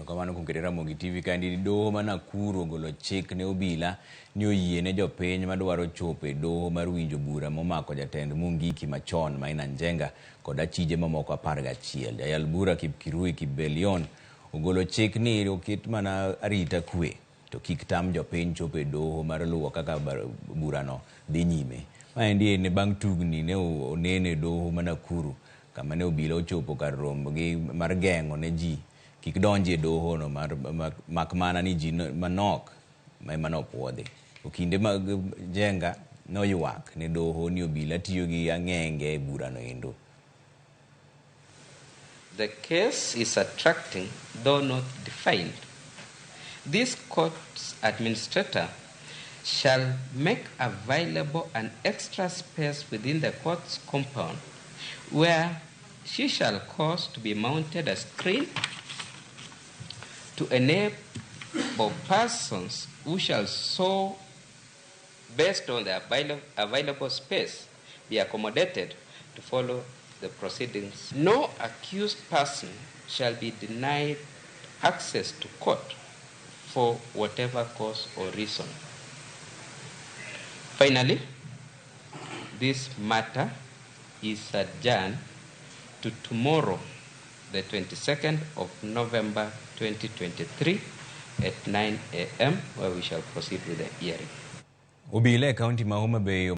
Erokamano kuom keto Ramogi TV kaendi. Doho ma Nakuru ogolo chik ne obila ni oyie ne jopiny madwaro chopo e doho mar winjo bura momako jatend Mungiki machon Maina Njenga kod achije mamoko 11. Jayal bura Kipkirui Kibelion ogolo chik ni oket mana arita kwe to kik tam jopiny chopo e doho mar luwo kaka burano dhi nyime. Maendi en bang' tugni ne oneno e doho ma Nakuru kama ne obila ochopo kar rombgi mar geng'o ne ji kik donji e doho no mar mak mana ni ji manok ema nopuodhi. Okinde mag Njenga noywak ne doho ni obila tiyo gi ang'enge e burano endo. The case is attracting, though not defined. This court's administrator shall make available an extra space within the court's compound where she shall cause to be mounted a screen to enable persons who shall so, based on the available space, be accommodated to follow the proceedings. No accused person shall be denied access to court for whatever cause or reason. Finally, this matter is adjourned to tomorrow, the 22nd of November 2023 at 9 a.m., where we shall proceed with the hearing. Obila e kaunti ma Homa Bay.